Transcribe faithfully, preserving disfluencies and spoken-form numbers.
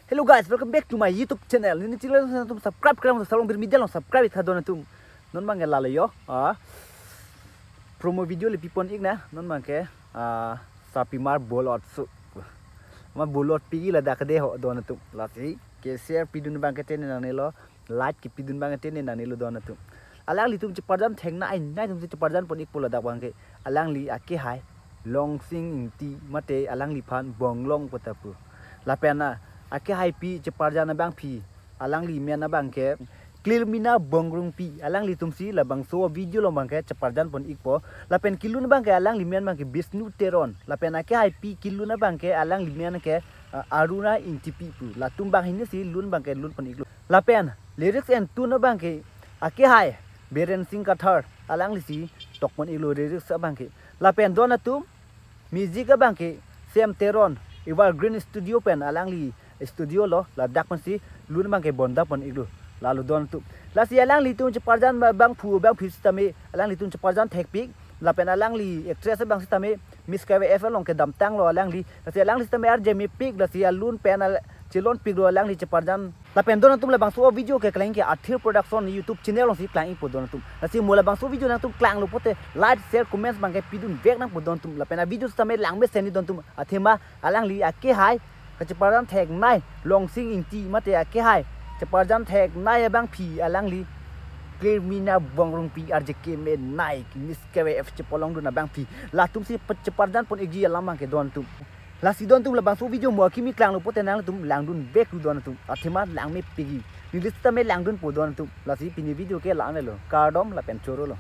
Hello guys, welcome back to my YouTube channel. Neli channel nangtum subscribe kram, salong bir media along subscribe tha don atum. Non abangke lalo yo. Ah. Promo video le pipon ik na, non abangke ah, sapimar bolot su. Ma bolot pigi ladak de ho don atum. Lasi ke share pidun abangke tene nangnelo, like kepidun abangke tene nangnelo don atum. Alanglitum cheparjan theknei, nai atum cheparjan pon ikpo ladak abangke. Alangli akehai Longsing Ingti mate alangliphan Bonglong pu ta pu. Lapen ah, akehaipi cheparjan abangpi, alangli men abangke Klirmina Bongrungpi. Alanglitumsi labangso video along abangke cheparjan pon ikpo. Lapen kelun abangke alangli men abangke Bishnu Teron. Lapen akehaipi kelun abangke alangli men ke ah, Aruna Ingtipi pu. Latum banghini si lun abangke lun pon iklo. Lapen lyrics and tune abangke akehai Biren Singh Kathar, alanglisi tok pon iklo lyrics abangke. Lapen don atum music abangke Sam Teron, Evergreen Studio pen alangli studio lo, ladak pensi lun abangke bonda pon iklo. Lalo don atum. Lasi alanglitum cheparjan abangphu abangpi sitame, alanglitum cheparjan thekpik. Lapen alangli actress abang sitame Miss K Y F along kedamtanglo alangli. Lasi alangli sitame arje mepik, lasi alun pen al chelon piklo alangli cheparjan. Lapen don atum, labangso video ke klang ke Athir Production YouTube channel alongsi klang ikpo don atum. Lasi mo labangso video nangtum klanglo pote like, share, comments abangke pidun vek nangpo don atum. Lapen a video sitame langme seni don atum. Athema alangli akehai kacheparjan theknei Longsing Ingti mate akehai cheparjan theknei abangpi alangli Klirmina Bongrungpi, R J K menei, Miss K Y F chepalongdun abangpi, latumsi pe-, cheparjan pon ikji alam abangke don atum. Lasi don atum, labangso video mo akimi klanglo pote nangtum langdun vek tu don atum. Athema langme pigi. Neli sitame langdunpo don atum. Lasi pini video ke la-an lo. Kardom lapen choro lo.